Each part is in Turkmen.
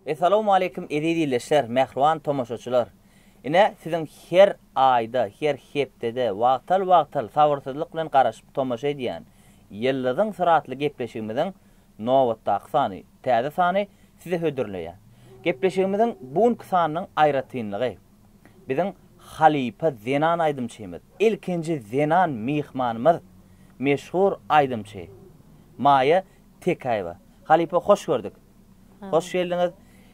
Essalawmaleýkim eziz ildeşler, mähriban tomaşaçylar! Ine, siziň her aýda, her hepdede wagtal-wagtal sabyrsyzlyk bilen garaşyp tomaşa edýän Ýyldyzyň syry atly gepleşigimiziň nobatdaky sany, täze sany size hödürleýär. Gepleşigimiziň bu günki sanynyň aýratynlygy, biziň halypa zenan aýdymçymyz, ilkinji zenan myhmanymyz, meşhur aýdymçy Maýa Tekäýewa. Halypa hoş gördük. Hoş geldiňiz.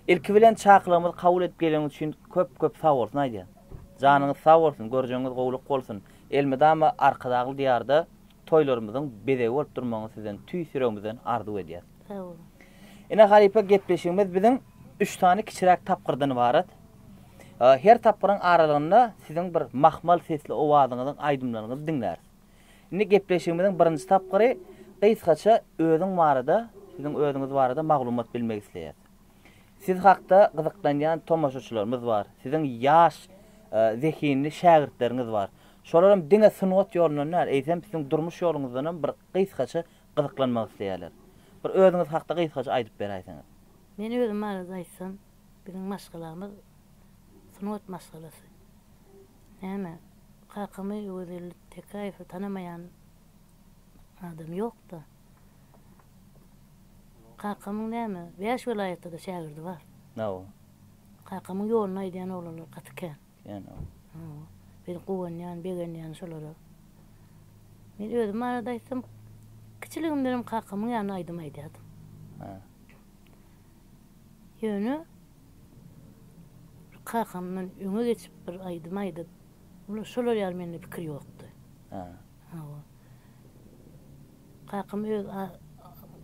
Ilki bilen çakylygymyzy kabul edip geleniňiz üçin köp-köp sag bolsun aýdýan. Janyňyz sag bolsun, görjegiňiz gowulyk bolsun. Elmydama Arkadagly Diýarda toýlarymyzyň bezegi bolup durmagyňyzy sizden tüýs ýüregimizden arzuw edýäs. Sag boluň. Ine halypa gepleşigimiz biziň üç sany kiçiräk tapgyrdan ybarat. Her tapgyryň aralygynda siziň bir mahmal sesli owazyňyzyň aýdymlaryňyzy diňläris. Indi gepleşigimiziň birinji tapgyry gysgaça özüň barada, siziň özüňiz barada maglumat bilmek isleýäs. Siz hakda gyzyklanýan tomaşaçylarymyz bar. Siziň ýaş, zehinli şägirtleriňiz bar. Şolaram diňe sungat ýolundan däl, eýsem siziň durmuş ýoluňyzdanam bir gysgaça gyzyklanmak isleýärler. Bir özüňiz hakda gysgaça aýdyp beräýseňiz. Men özüm barada aýtsam, biziň maşgalamyz sungat maşgalasy. Näme, kakamy Öwezelli Tekäýewi tanamaýan adam ýok-da. Kakamyň näme, bäş welaýatda-da şägirdi bar. Hawa. Kakamyň ýoluny aýdýan oglanlar gaty kän. Kän, hawa. Hawa. Men guwanýan, begenýän şolara. Men özüm barada aýtsam, kiçiligimdenem kakamyň ýanynda aýdym aýdýardym. Hä. Ýöne kakamdan öňe geçip bir aýdym aýdyp, bular şolar ýaly mende pikir ýokdy. Hä. Hawa. Kakam öz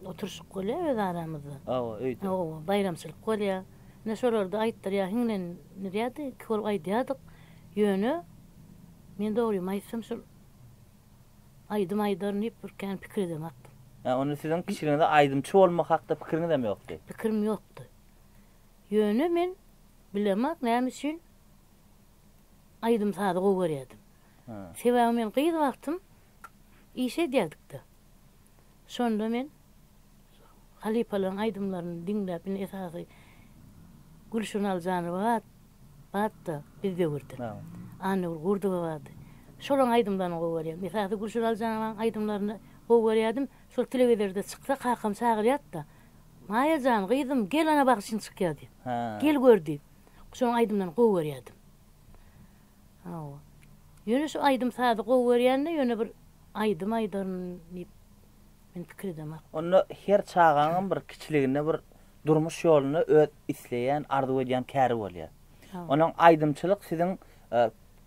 oturyşyk bolýar öz aramyzda. Hawa, öýde. Hawa, baýramçylyk bolýar. Ine şolarda aýtdyrýar, hiňlendirýärdi, iki bolup aýdýardyk. Ýöne men dogrymy aýtsam şol aýdym aýdaryn diýip bir kän pikir edemakdym. Hä, onda siziň kiçiligiňizde aýdymçy bolmak hakda pikiriňizem ýokdy? Pikirim ýokdy. Ýöne men bilemok näme üçin aýdym-sazy gowy görýärdim. Sebäbi men gyz wagtym iş edýärdik-de. Şonda men halypalaryň aýdymlaryny diňläp, indi esasy Gülşirin Aljanowa bardy-da biz döwürde. Annagül Gurdowa bardy. Şolaryň aýdymlaryny gowy görýärdim. Esasy Gülşirin Aljanowanyň aýdymlaryny gowy görýärdim. Şol telewizorda çyksa kakam çagyrýardy-da, Maýa jan, gyzym, gel ana bagşyň çykýar diýip. Gel gör diýip. Şonuň aýdymlaryny gowy görýärdim. Hawa. Ýöne şu aýdym-sazy gowy görýän-de, ýöne bir aýdym aýdaryn diýip men pikir edemok. Onda her çagaňam bir kiçiliginde bir durmuş ýolunda öz isleýän, arzuw edýän käri bolýar. Onuň aýdymçylyk siziň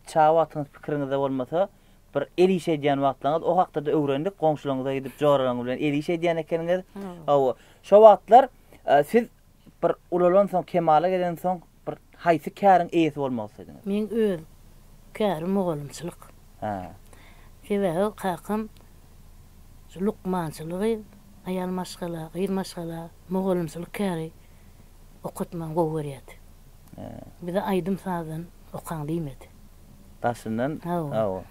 çaga wagtyňyz pikiriňizde bolmasa, bir el işi edýän wagtlaryňyz, o hakda-da öwrendik, goňşularyňyza gidip joralaryňyz bilen el işi edýän ekeniňiz. Hawa. Şo wagtlar siz Bir ulalansoň, kemala gelensoň bir haýsy käriň eýesi bolmak islediňiz? Meň öz kärim mugallymçylyk. Hä. Sebäbi kakam şu lukmançylygy aýal maşgala, gyz maşgala mugallymçylyk käri okatmagy gowy görýärdi. Hä. Bize aýdym-sazdan okaň diýmedi. Daşyndan, Hawa.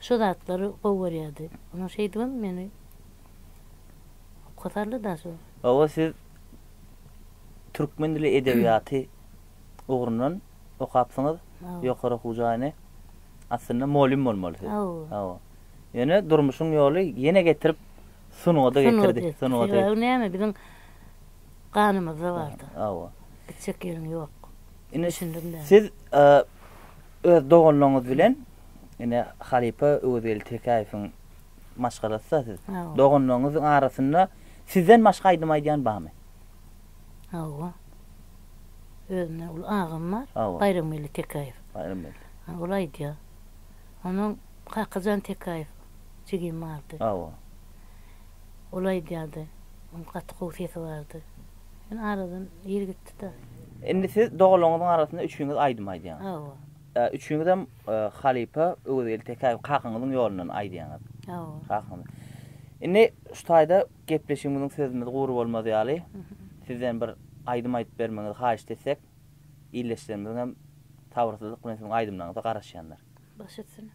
Şo zatlary gowy görýärdi. Ondan şeýdibem meni okatarly-da şo. Hawa, siz Türkmen dili edebiýaty ugrundan okapsyňyz ýokary okuw jaýyny. Aslynda mugallym bolmaly siz. Hawa. Ýöne durmuşyň ýoly ýene getirip sungata getirdi. Sungata. Sebäbi näme biziň ganymyzda bardy. Hawa. Gitjek ýeriň ýok. Ine siz öz doganlaryňyz bilen ine halypa Öwezgeldi Tekäýewiň maşgalasy-da siz. Doganlaryňyzyň arasynda sizden başga aýdym aýdýan barmy? Hawa. Özümden uly agam bar. Hawa. Baýramgeldi Tekäýew. Baýramgeldi. Ol aýdýar. Onuň Kakajan Tekäýew jigim bardy. Hawa. Ol aýdýardy. Onuň gaty gowy sesi bardy. Ýöne aradan ir gitdi-de. Indi siz doganlaryňyzyň arasynda üçüňiz aýdym aýdýaňyz. Hawa. Üçüňizem halypa Öwezgeldi Tekäýew kakaňyzyň ýolundan aýdýaňyz. Hawa. Kakaňyz. Indi şu taýda gepleşigimiziň sözümiz gury bolmaz ýaly, sizden bir aýdym aýdyp bermegiňizi haýyşt etsek, ildeşlerimiziň hem sabyrsyzlyk bilen siziň aýdymlaryňyza garaşýandyr. Baş üstüne.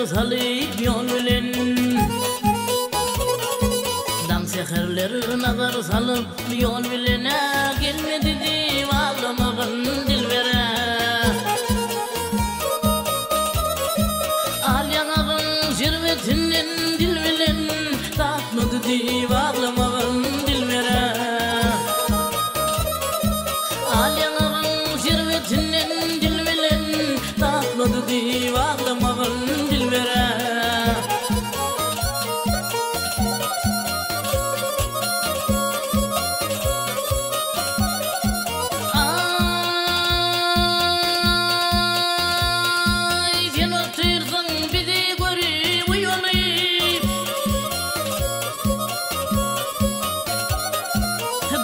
salyp ýol bilen. Daň säherler nazar salyp ýol bilen-ä Gelmedi diýip aglamagyn dilbere. Al ýaňagyň şerbetinden dil bilen Datmady diýip aglamagyn dilbere. Al ýaňagyň şerbetinden dil bilen Datmady diýip aglamagyn dilbere. Aý, sen otyrsyň bizi görüp uýalyp.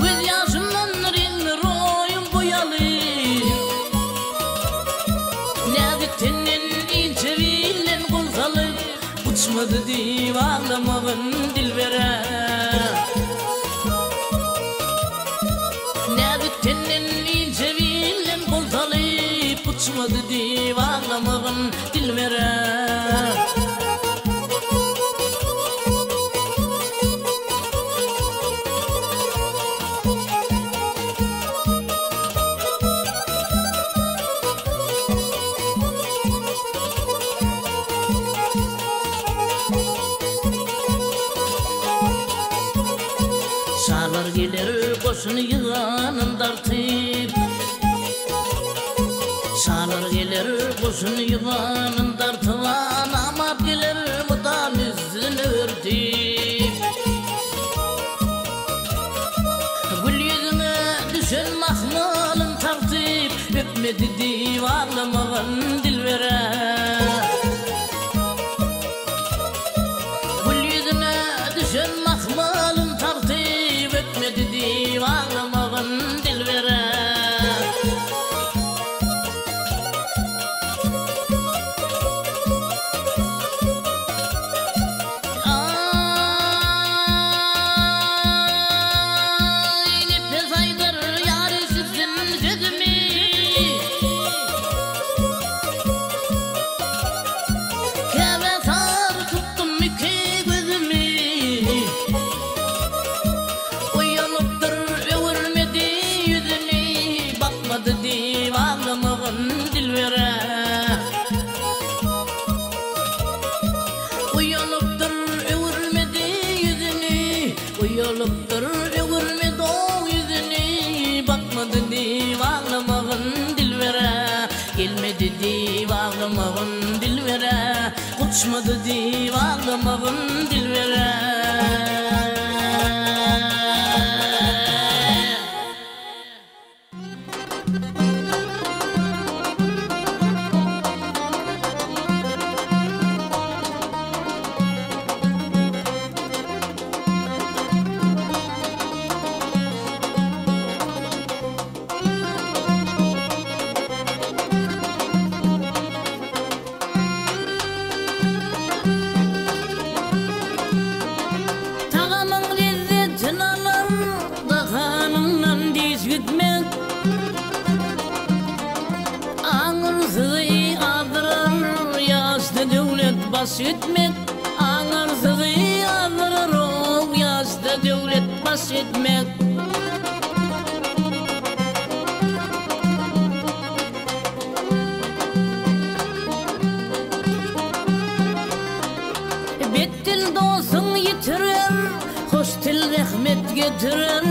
Göz ýaşymdan reňli roýum boýaly. Näzik tenden inçe bilden gol salyp, Uçmady diýip aglamagyn dilbere. Näzik tenden inçe bilden gol salyp, Uçmady diýip aglamagyn dilbere. Şalar geler goşun ýyganyn dartyp. Şalar geler goşun ýyganyn dartyp, Namart geler mydam üstün örtüp. Gül ýüzüňe düşen mahmalyn tartyp, Öpmedi diýip aglamagyn dilbere. Gül ýüzüne düşen mahmalyn tartyp, Öpmedi diýip aglamagyn dilbere. Aý, nepes aýdar ýar eşitsin sözümi. Käbä sary tutdum iki gözümi. Oýanypdyr öwürmedi ýüzüni, Bakmady diýip aglamagyn dilbere. Uýalypdyr öwürmedi ýüzüni, Uýalypdyr öwürmedi-ow ýüzüni, Bakmady diýip aglamagyn dilbere. Gelmedi diýip aglamagyn dilbere, Guçmady diýip aglamagyn dilbere. Tagamyň lezzetin alar, Dahanyňdan diş gitmek. Aňyrsyzy azdyrar, Ýaşda döwlet baş gitmek. Aňyrsyzy azdyrar-ow, Ýaşda döwlet baş gitmek. Bet dil dostuň ýitirer, Hoş dil rehmet getirer.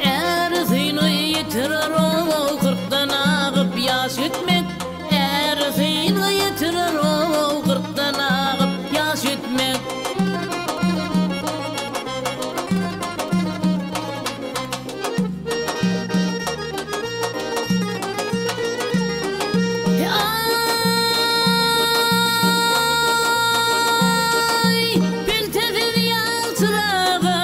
Är syny ýitirer ow, Kyrkdan agyp ýaş gitmek. Är syny ýitirer ow, Kyrkdan agyp ýaş gitmek. Aý, peltesiz ýaltyraga.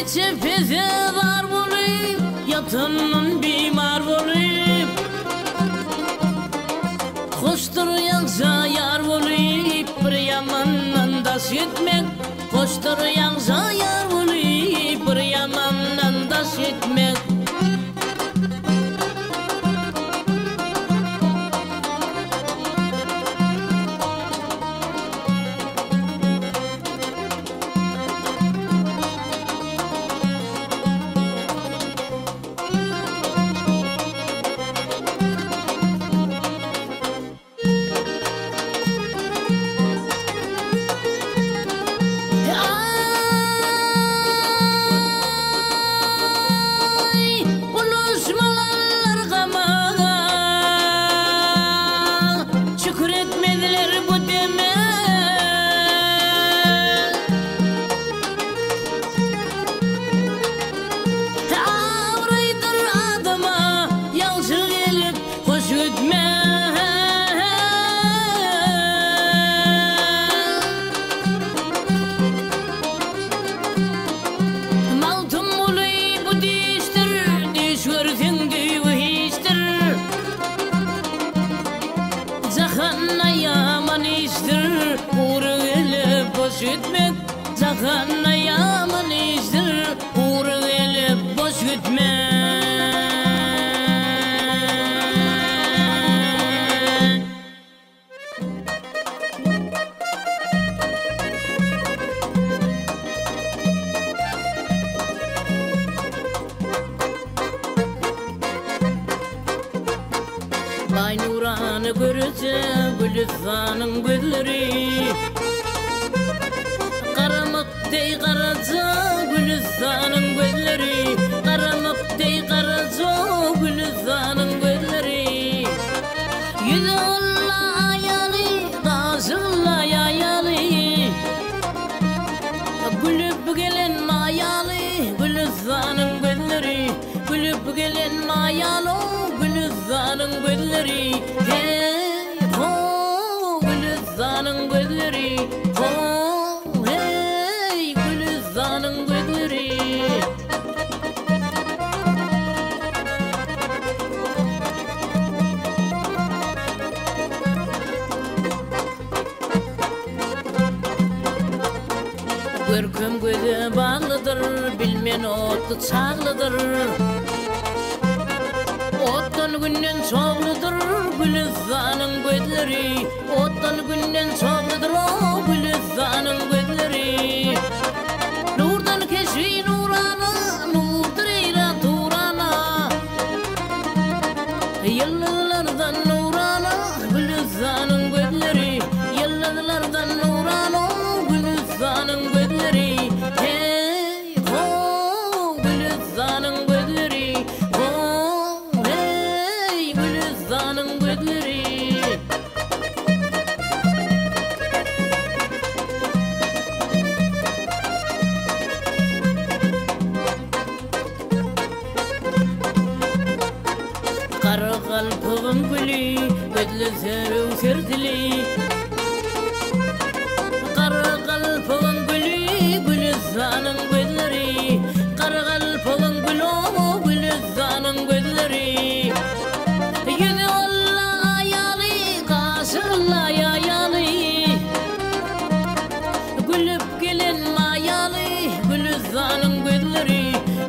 Beçe pese zar bolup, ýatandan bimar bolup. Hoşdur ýagşa ýar bolup, bir ýamandan daş gitmek. Hoşdur ýagşa ýar bolup, bir ýamandan daş gitmek. Aý, bulaşmalanlar gama, Şükür etmezler bu deme. Abraýdyr adama ýagşy gelip, hoş gitme. Magtymguly bu düýşdür, düýş görseň düýbi hiçdir. Jahanda ýaman işdir, gury gelip boş gitmek. Jahanda ýaman işdir, gury gelip boş gitmek. Baý nurana göreje Gülüstanyň gözleri Garamyk deý garaja Gülüstanyň gözleri Garamyk deý garaja Gülüstanyň gözleri Ýüzi gylla aýaly Gaşy gylla ýaýaly Gülüp gelen maýaly Gülüstanyň gözleri Gülüp gelen maýaly Gülüstanyň gözleri Heý ho Gülüstanyň gözleri Ho heý Gülüstanyň gözleri. Görkem göze baglydyr, bilmen otly çaglydyr. Otdan günden çogludyr Gülüstanyň gözleri, Otdan günden çogludyr o Gülüstanyň gözleri. Nurdan keşbi nurana, nurdur eýran Turana. Ýyldyzlardan nurana Gülüstanyň gözleri, Ýyldyzlardan nurana Gülüstanyň gözleri. Heý, ho, Gülüstanyň gözleri, ho, heý, Gülüstanyň gözleri. Gara galpygyň güli, gözlese öwser dili. Gara galpygyň güli, Gülüstanyň gözleri. Gara galpygyň güli, Gülüstanyň gözleri. Ýüzi gylla aýaly, gaşy gylla ýaýaly. Gülüp gelen maýaly, Gülüstanyň gözleri.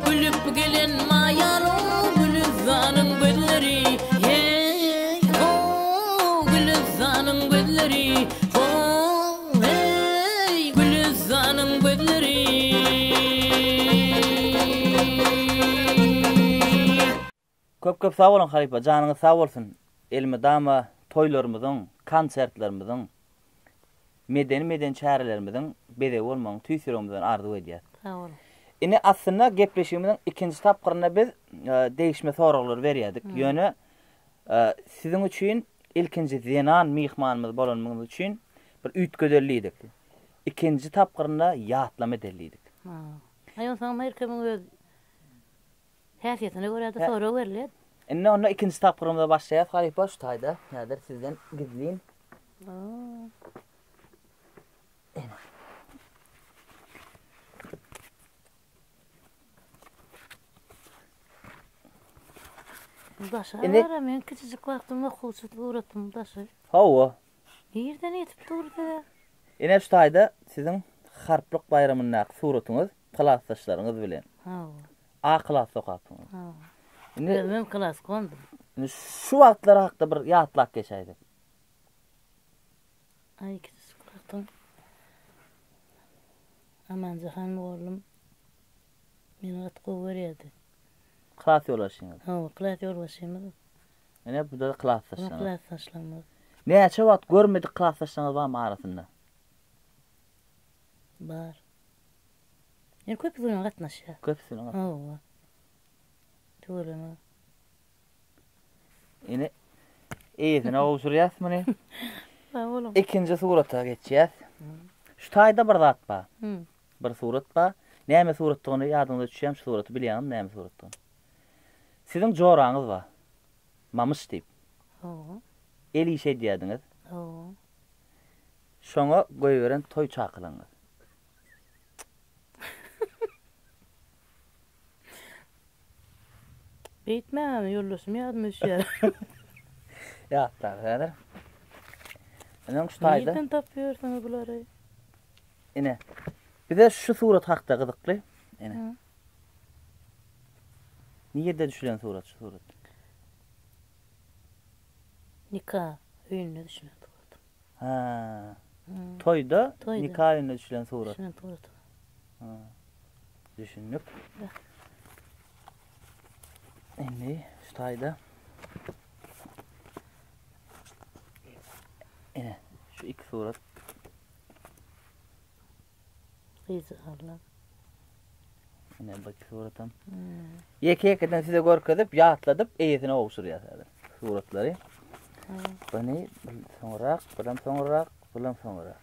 Gülüp gelen maýaly, Gülüstanyň gözleri. Heý, ho, Gülüstanyň gözleri. Ho, heý, Gülüstanyň gözleri. Köp köp sag boluň halypa janyňyz sag bolsun elmydama toýlarymyzyň konsertlerimiziň medeni medeni çärelerimiziň bezegi bolmagyny tüýs ýüregimizden arzuw edýäs. Sag boluň. Indi aslynda gepleşigimiziň ikinji tapgyrynda biz degişme soraglary berýärdik. Ýöne siziň üçin ilkinji zenan myhmanymyz bolanymyz üçin bir üýtgedeli diýdik. Ikinji tapgyrynda ýatlama edeli diýdik. Aý onsoňam her kimiň öz Häsiýetine görä-de sorag berilýär. Indi onda ikinji tapgyrymyza başlaýas halypa şu taýda häzir sizden gizlin. Bu daşa bar-a, meň kiçijik wagtym okuwçy suratym daşy. Hawa. Nirden ýetip dur size? Ine şu taýda siziň Harplyk baýramyndaky suratyňyz klasdaşlaryňyz bilen. Hawa. A klasda okapsyňyz. Hawa. Indi Özümem klas kondum. Indi şu wagtlar hakda bir ýatlap geçäýsek. Aý kiçijik wagtym Amanjahan mugallym meni gaty gowy görýärdi. Klas ýolbaşçyňyz? Hawa, klas ýolbaşçymyz. Ine bu-da klasdaşlaryňyz. Bu klasdaşlarymyz. Näçe wagt görmedik klasdaşlaryňyz barmy arasynda? Bar. Ýöne köpüsi bilen gatnaşýar. Köpüsi bilen gatnaşýar. Hawa. Tüweleme. Ine eýesine gowşurýas muny. Sag boluň. Ikinji surata geçýäs. Şu taýda bir zat bar. Bir surat bar. Näme suratdygyny ýadyňyza düşýärmi şu suraty bilýäňizmi näme suratdygyny? Siziň joraňyz bar. Mamyş diýip. Hawa. El işi edýärdiňiz. Hawa. Şoňa goýberen toý çakylygyňyz. Beýtmäň, ýoldaşym ýadyma düşýär. Ýatlar häzir. Ine şu taýda. Nirden tapýarsyňyz bulary? Ine. Bize şu surat hakda gyzykly. Ine. Nirde düşülen surat şu surat? Nika öýünde düşülen surat. Ha. Toýda nika öýünde düşülen surat. Düşülen surat. Ha. Düşündik. Indi şu taýda Ine şu iki surat. Gyzarlar. Ine bu iki suratam. Hmm. Ýeke ýekeden size görkezip, ýatladyp, eýesine gowşurýar häzir suratlary. Hmm. Buny soňrak, bulam soňrak, bulam soňrak.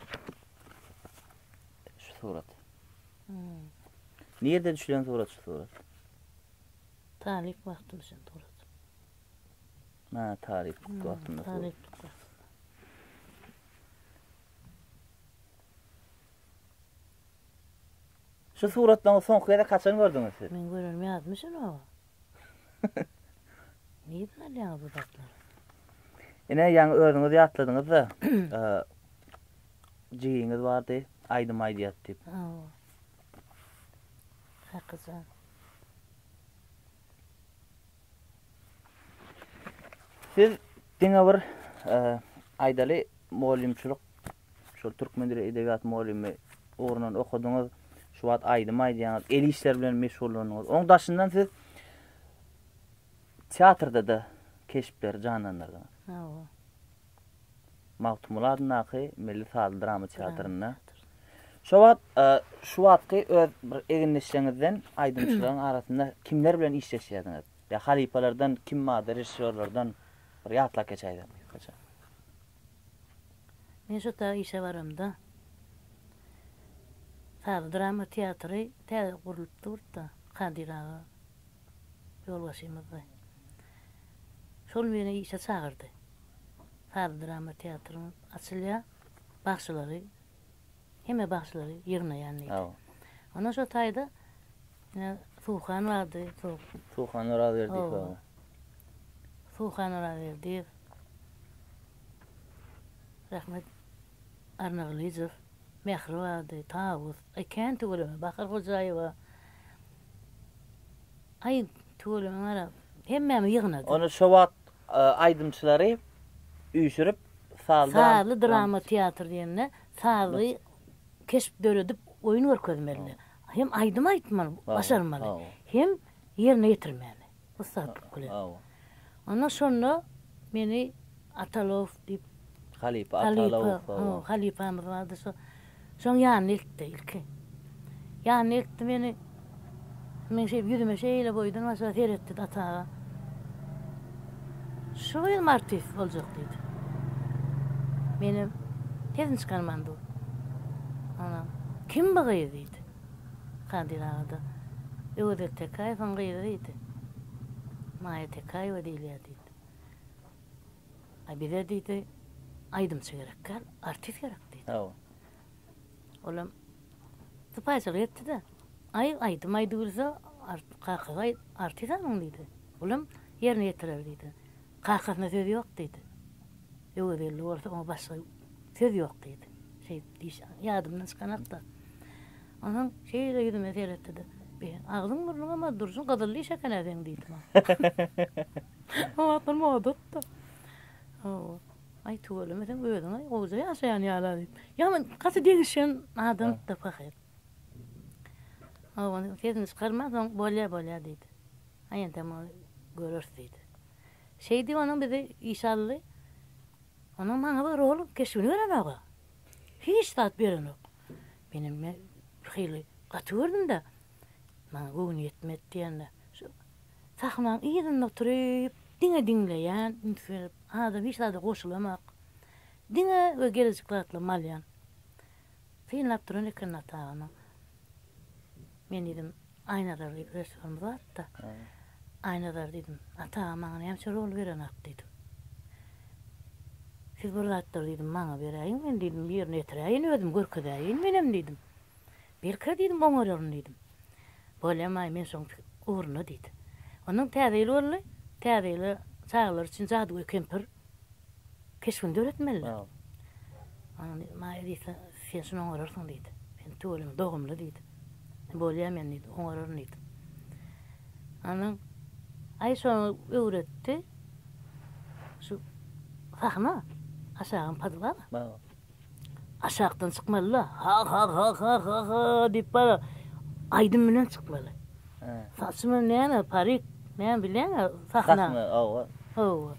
Şu surat. Hmm. Nirde düşülen surat şu surat? Talyp wagtym düşen surat. Ha, talyp hmm, wagtynda surat. Talyp wagtynda. Şu suratlaryňy soňky gezek haçan gördüňiz siz? Men görenim ýadyma düşenok. Nirden alýaňyz bu zatlary? Ine, ýaňy özüňiz ýatladyňyz-da, jigiňiz bardy, aýdym aýdýardy diýip. Hawa. Hakyjan. Siz diňe bir aýdaly mugallymçylyk şol türkmen dili edebiýat mugallymy ugrundan okadyňyz, şu wagt aýdym aýdýaňyz, el işleri bilen meşgullandyňyz. Oň daşyndan siz teatrda-da keşpleri janlandyrdyňyz. Hawa. Magtymguly adyndaky Milli sazly drama teatrynda. Şo wagt, şu wagtky öz bir egindeşleriňizden aýdymçylaryň arasynda kimler bilen işleşýärdiňiz? Ýa halypalardan kim bardy, režissýorlardan bir ýatlap geçäýseň gysgaça. Men şo taýy işe baramda, sazly drama teatry täze gurlup durdy-da, Kadyr aga ýolbaşçymyzdy. Şol meni işe çagyrdy. Sazly drama teatryň açylýar, bagşylary, hemme bagşylary ýygnaýan diýdi. Ondan şo taýda ine Suhan bardy, Suhan Orazberdiýew aga. Suhan Orazberdiýew, Rahmet Arnagylyjow, Mähri bardy, Tawus, aý kän tüweleme, Bahar Hojaýewa. Aý tüweleme gara, hemmämizi ýygnady. Ony şo wagt aýdymçylary üýşürip sazly Sazly drama teatr diýende sazly keşp döredip oýun görkezmeli. Hem aýdym aýtmaly, başarmaly. Hem ýerine ýetirmeli. Ussatlyk bilen. Onda şonda meni Atalow diýip Halypa Atalow. Halypa, halypamyz bardy şo. Şoň ýanyna eltdi ilki. Ýanyna eltdi meni. Men şeýdip ýüzüme şeýle boýdan başa seretdi Ata aga. Şu gyzmy artist boljak diýdi. Menem sesini çykarman dur. Onam kim bu gyz diýdi. Kadyr aga-da Öwezgeldi Tekäýewiň gyzy diýdi. Maýa Tekäýewa diýilýär diýdi. Aý bize diýdi aýdymçy gerek däl, artist gerek diýdi. Hawa. Olam sypaýyçylyk etdi-de, Aý aýdym aýdybilse kakasy artist alyň diýdi. Olam. Ýerine ýetirer diýdi. Kakasyna söz ýok diýdi. Öwezgeldi bolsa oňa başga söz ýok diýdi. Şeýdip diýşi ýadymdan çykanok-da. Onsoň şeýle ýüzüme seretdi-de, Be, agzyň-burnuňam-a durşuň gyzyl diş eken-ä seň diýdi maňa. O wagtlar moda-da. Hawa. Aý, tüweleme seň özüň-ä gowja ýaşaýan ýaly-a diýip. Ýa men gaty degişgen adamdy-da pahyr. Hawa, sesini çykarman soň bolýa, bolýa diýdi. Aý, entek muny göreris diýdi. Şeýdip onuň bizi işe aldy. Onuň maňa bir rol keşbini berenok-a. Hiç zat berenok. Menem bir hili gaty gördüm-de. Maňa göwni ýetmedi diýende. Şu sahnaň yzynda oturyp, diňe diňleýän, üns berip, adam hiç zada goşulamak. Diňe we gelejek zatlarymy alýan. Synlap duran eken Ata aganyň. Men diýdim, Aýnazar diýip režissýorymyz bardy-da. Aýnazar diýdim, Ata aga maňa näme üçin rol berenak diýdim. Siz bir zatlar diýdim, maňa beräýiň, men diýdim, ýerine ýetiräýin, özüm görkezäýin menem diýdim. Belkä diýdim, oňararyn diýdim. Bolýamaý, men şoň ugrunda diýdi. Ondan Täze ýyl boldy. Täze ýyla çagalar üçin jadygöý kempir keşbini döretmeliler. Onuň Maýa diýse, sen şuny oňararsyň diýdi. Sen tüweleme dogumly diýdi. Bolýa men diýdi, oňararyn diýdi. Onuň aý şony öwretdi. Şu sahna aşagyn podwal. Aşakdan çykmaly-da. Ha ha ha ha ha ha diýip bara aýdym bilen çykmaly. Saçyma näme parik, näme bilýäň-ä sahna. Sahna, hawa. Hawa.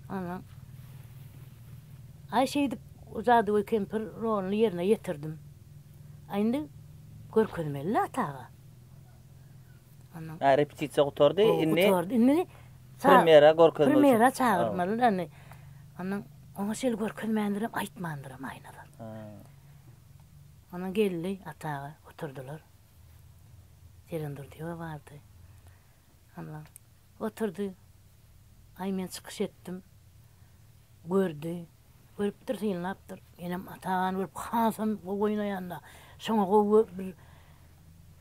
Ana. Aý şeýdip jadygöý kempir roluny ýerine ýetirdim. A indi görkezmeli-dä Ata aga. Ondan. Ha, repetisiýa gutardy, indi. Gutardy. Indi premýera görkezmek. Premýera çagyrmaly indi. Ondan oňa şeýle görkezmändirem, aýtmandyram Aýnazar. Ondan geldi Ata aga, oturdylar. Jeren Durdyýewa bardy. Ondan oturdy. Aý men çykyş etdim. Gördi. Görüpdir, synlapdyr. Menem Ata agany görüp hasam gowy oýnaýan-da. Şoňa gowy bir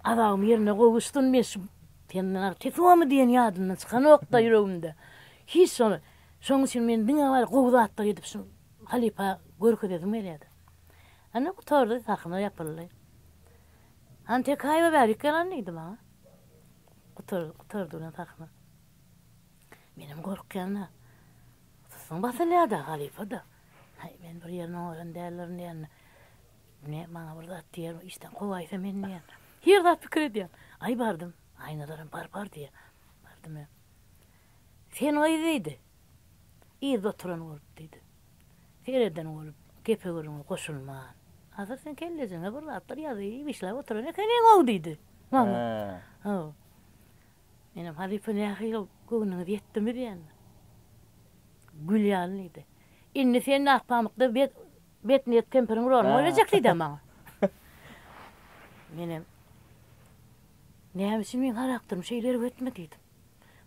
azabym ýerine gowuşsyn men şu senden artistmy diýen ýadymdan çykanok-da ýüregimde. Hiç şony şonuň üçin men diňe bar gowy zatlar edip şu halypa görkezesim gelýärdi. Ana gutardy, sahna ýapyldy. Hany Tekaýewa bärik gel diýdi maňa. Gutar, gutardy bilen sahna. Menem gorkýan-da. Susuň basylýar-da, halypa-da. Haý, men bir ýerini oňaran däldirin diýende, ne, maňa bir zat diýer, işden kowaýsa men diýen. Her zat pikir edýän. Aý, bardym. Aýnazaram bar, bar diýýär. Bardym men. Sen gyz diýdi. Yzda oturan bolup diýdi. Sereden bolup, gepe-gürrüňe goşulman. Asyl sen kellejiňe bir zatlar ýazyp, işläp oturan ekeniň-ow diýdi. Maňa. Hawa. Menem halypa nähili göwnüňiz ýetdimi diýen. Gül ýaly diýdi. Indi sen Akpamykda bet betniýet kempiriň roluny oýnajak diýdi maňa. Menem Näme üçin meň harakterim şeýle erbetmi diýdim.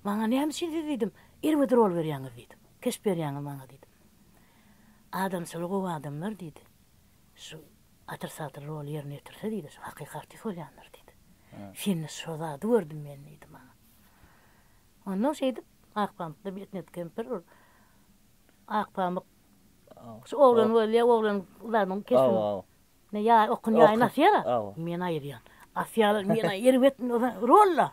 Maňa näme üçin siz diýdim, erbet rol berýäňiz diýdim. Keşp berýäňiz maňa diýdim. Adamçylygy gowy adamlar diýdi. Şu Atyr-satyr roly ýerine ýetirse diýdi, şu hakyky artist bolýandyr diýdi. Sende şo zady gördüm men diýdi maňa. Ondan şeýdip Akpamykda Betnet kempir ol Akpamyk şu oglan bolýar, oglan zadyň keşbini. Ne ýaý okun ýaýyny asýar. Men aýyrýan. Asýarlar, men erbet rol-la.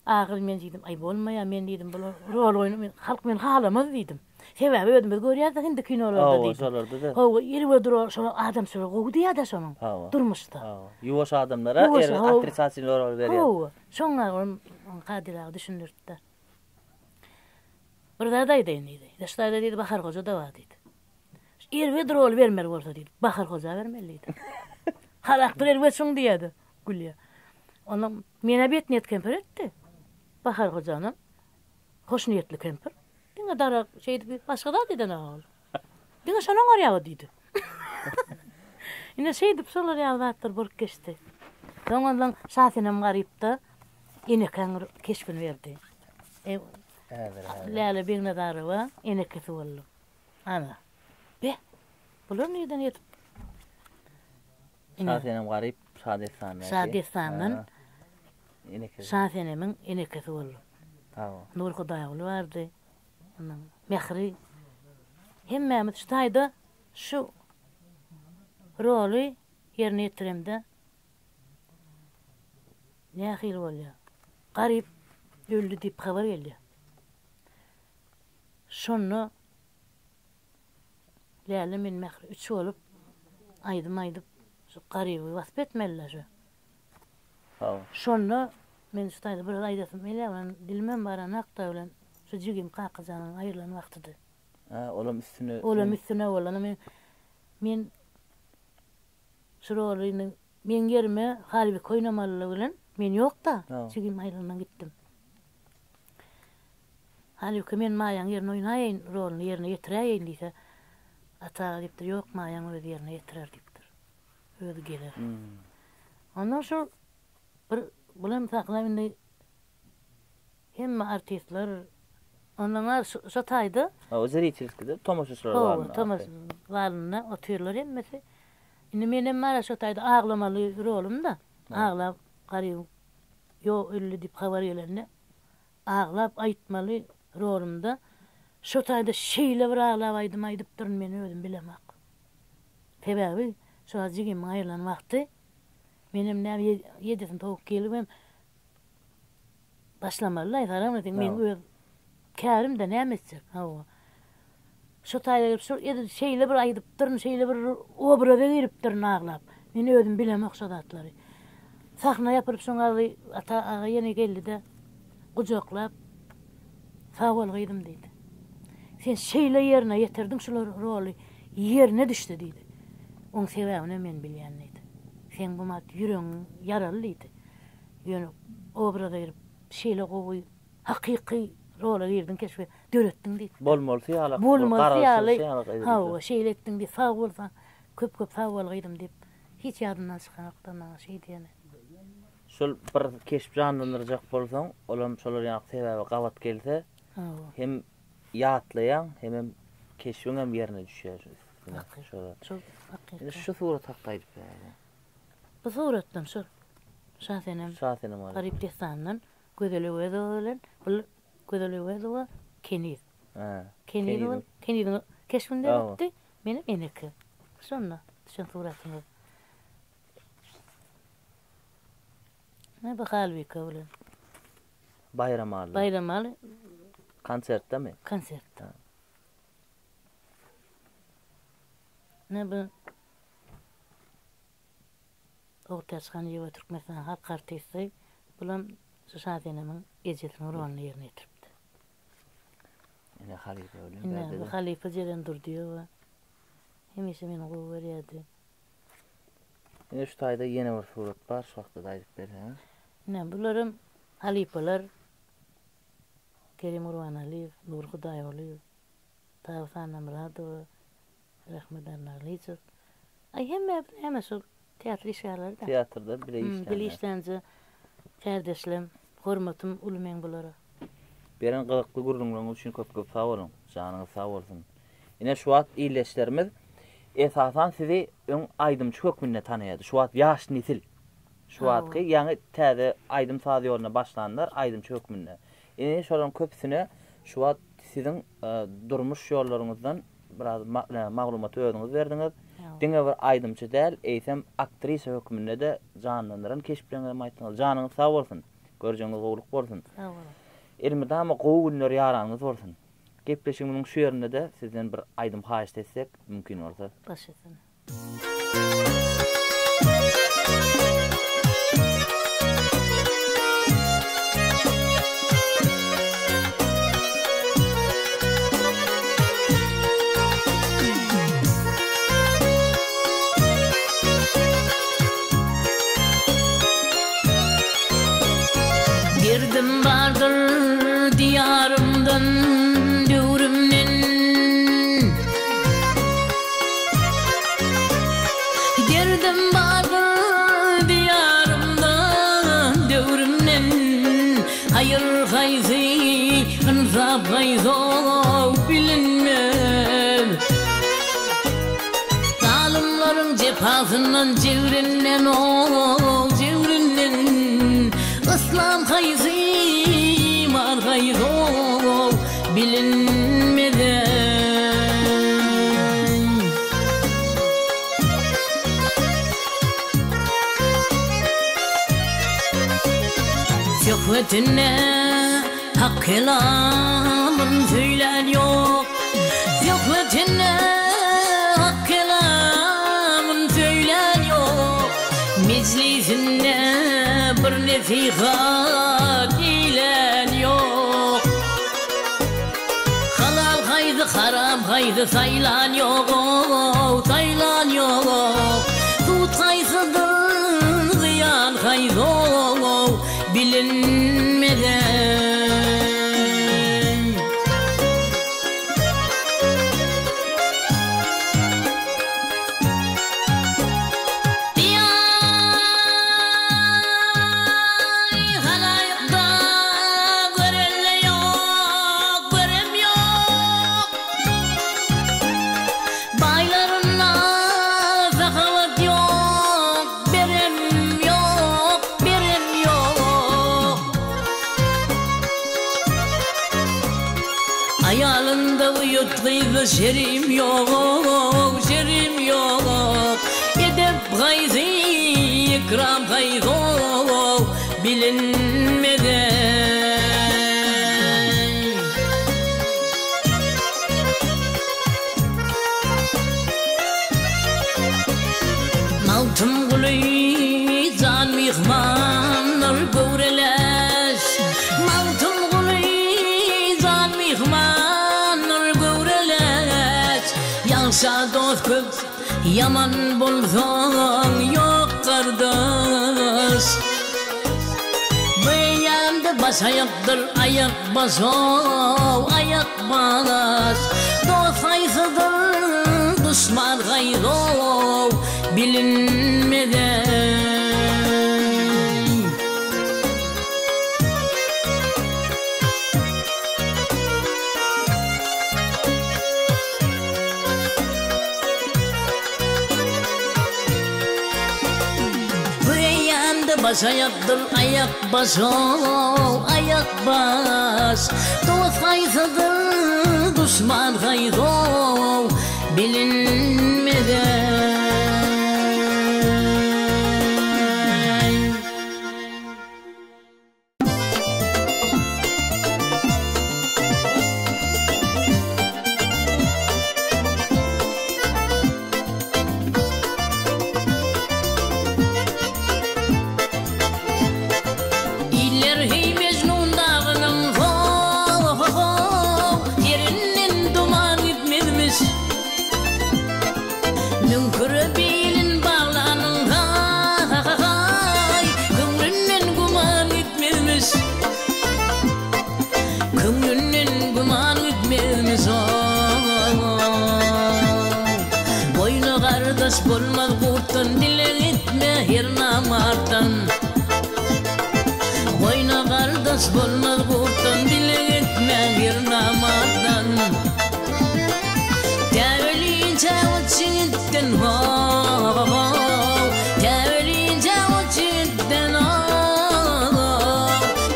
Ahyry men diýdim, aý bolmaýar, men diýdim, bular rol oýnap, men, halk meni halamaz diýdim. Sebäbi özümiz görýäs-de hindi kinolarda Hawa, diýdim. şolarda-da. Hawa, erbet rol, şolar adamçylygy gowy diýýär-de şonuň, Hawa. durmuşda. Hawa. Ýuwaş adamlara Ýuwaş, erbet hawa. otrisatel rol berýär. Hawa. Şoňa ol Kadyr aga düşündirdi-de. Bir zat aýdaýyn diýdi. Şu taýda diýdi, Bahar hoja-da bar diýdi. Erbet roly bermeli bolsa diýdi. Bahar hoja bermeli diýdi. Harakter erbet şuň diýýärdi. Gülýär. Ondan menä betniýet kempir etdi. Bahar hojanam hoşniýetli kempir. Diňe darak şeýdip başga zat edenok ol. Diňe şony oňarýar o diýdi. Ine şeýdip şolar ýaly zatlar bolup geçdi. Soň ondan Şasenem Garypda enekäň keşbini berdi. Läle Begnazarowa enekesi boldy. Ana. Be. Bular nirden ýetip? Şa senem garyp, şa dessandan. Şa dessandan. Şasenemiň enekesi boldum. Nury Hudaýguly bardy. Ondan Mähri. Hemmämiz şu taýda şu roly ýerine ýetiremde nähili bolýar? Garyp öldi diýip habar gelýär. Şonda Läle men Mähri üç bolup aýdym aýdyp şu Garyby wasp etmeliler şu. Şonda men şu taýda biraz aýdasym gelýär, bilen dilimem baranakda bilen şu jigim Kakajanyň aýrylan wagtydy. Hä, olam üstüne. Olam üstüne bolany men men şu roly indi meň ýerime Halybek oýnamalydy bilen men ýokda, jigim aýrylandan gitdim. Halybike men Maýaň ýerine oýnaýaýyn, roluny ýerine ýetiräýeýin diýse, Ata aga diýipdir, ýok Maýaň özi ýerine ýetirer diýipdir. Özi geler. Ondan şol bir bulam sahna indi hemme artistler ondan ar şo taýda. O zritelskide tomaşaçylar zalynda. Hawa, tomaşa zalynda otyrlar hemmesi. Indi menem bar şo taýda aglamaly rolum-da. Aglap garyp ýok öldi diýip habar gelende aglap aýtmaly rolumda şo taýda şeýle bir aglap aýdym aýdypdyryn men özüm bilemok. Sebäbi şo wagt jigimiň aýrylan wagty menem näme ýedisini towuk gelibem başlamalylaý salam diýseň meň öz kärim-de näme etjek hawa. Şo taýda gelip şol edil şeýle bir aýdypdyryn şeýle bir obraza giripdirin aglap. Men özüm bilemok şo zatlary. Sahna ýapylyp şoň agzy Ata aga ýene geldi-de gujaklap Sag bol gyzym diýdi. Sen şeýle ýerine ýetirdiň şular roly ýerine düşdi diýdi. Oň sebäbinem men bilýän diýdi. Seň bu mat ýüregiň ýaraly diýdi. Ýöne obraza girip şeýle gowy hakyky rola girdiň keşbe döretdiň diýdi. Bolmalysy ýaly. Bolmalysy ýaly. Hawa şeýle etdiň diýdi. Sag bol köp köp sag bol gyzym diýip hiç ýadymdan çykanokda maňa şeý diýeni. Şol bir keşp janlandyrjak bolsaň, olam şolar ýaly sebäbe gabat gelse, hem ýatlaýaň, hemem keşbiňem ýerine düşýär üstüne. Şolar. Şol hakykat. Indi şu surat hakda aýdyp beräýiň. Bu suratdan şol Şasenem. Şasenem bar. Garyp dessanyndan Gözel Öwezowa bilen bul Gözel Öwezowa Keniz. Hä. Keniz bolup, Keniziň keşbini döretdi. Menem eneke. Şonda düşen suratymyz. Ne bu Halbike bilen. Baýramaly. Baýramaly. Konsertdemi? Konsertde. Ne bu Ogultäç Hanyýewa Türkmenistanyň halk artisti. Bulam şu Şasenemiň ejesiniň roluny ýerine ýetiripdi. Ine halypa bilen Ine bu halypa Jeren Durdyýewa. Hemişe meni gowy görýärdi. Ine şu taýda ýene bir surat bar, şu hakda-da aýdyp berseňiz. Ine bularam halypalar Kerim Gurbanalyýew, Nury Hudaýgulyýew, Tawus Annamyradowa, Rahmet Annagylyjow. Aý hemme näme şol teatr işgärleri-dä. Teatrda bile işlänler. Bile işlänje kärdeşlem, hormatym uly meň bulara. Beren gyzykly gürrüňleriňiz üçin köp köp sag boluň. Janyňyz sag bolsun. Ine şu wagt ildeşlerimiz esasan sizi öň aýdymçy hökmünde tanaýardy. Şu wagt ýaş nesil. Şu wagtky ýaňy täze aýdym-saz ýoluna başlanlar aýdymçy hökmünde. Ine şolaryň köpüsine şu wagt siziň durmuş ýollaryňyzdan biraz maglumaty özüňiz berdiňiz. Diňe bir aýdymçy däl, eýsem aktrisa hökmünde-de janlandyran keşpleriňizem aýtdyňyz. Janyňyz sag bolsun. Görjegiňiz gowulyk bolsun. Sag boluň. Elmydama gowy günler ýaranyňyz bolsun. Gepleşigimiziň şu ýerinde-de sizden bir aýdym haýyşt etsek, mümkin bolsa. Baş üstüne. Derdim bardyr diýarymdan, döwrümden. Derdim bardyr diýarymdan, döwrümden. Haýyr haýsy, ynsap haýsy bilinmez. Zalymlaryň jepasyndan, jebrinden, oh, jebrinden. haýsy, iman haýsy-ow, bilinmez-eý. Söhbetinde hak kelamyn söýlän ýok, Söhbetinde hak kelamyn söýlän ýok, Mejlisinde bir nesihat eýlän ýok. Halal haýsy, haram haýsy saýlan ýog-ow, saýlan ýok. Sud haýsydyr, zyýan haýsy-ow, bilinmez-eý. Diýaý, halaýykda görelde ýok, görem ýok. Baýlarynda sahawat ýok, berem ýok, berem ýok. Aýalynda uýat gyzda şerim ýok, şerim ýok. Edep haýsy, ikram haýsy-ow, bilinmez-eý. Magtymguly jan myhmandyr göwreleş, Magtymguly jan myhmandyr göwreleş, Ýagşa dost köp, ýaman bolsaň ýok gardaş. Bu eýýamda baş aýakdyr, aýak baş-ow, aýak baş. Dost haýsydyr, duşman haýsy-ow, bilinmez-eý. Bu eýýamda baş aýakdyr, aýak baş-ow, aýak baş. Dost haýsydyr, duşman haýsy-ow, bilinmez-eý. Iller heý Mejnun dagynyň ho-ho-how, Ýerinden duman gitmezmiş. Müňküre bilin baglanyň ha-ha-haý, Köňlünden güman gitmezmiş. Köňlünden güman gitmezmiş o-o-ow. Boýna gardaş bolmaz gurtdan, Dileg etme her namartdan. Goýna gardaş bolmaz gurtdan, Dileg etme her namartdan. Tä ölinçä goç ýigitden ho-ho-how, Tä ölinçä goç ýigitden ho-ho-how.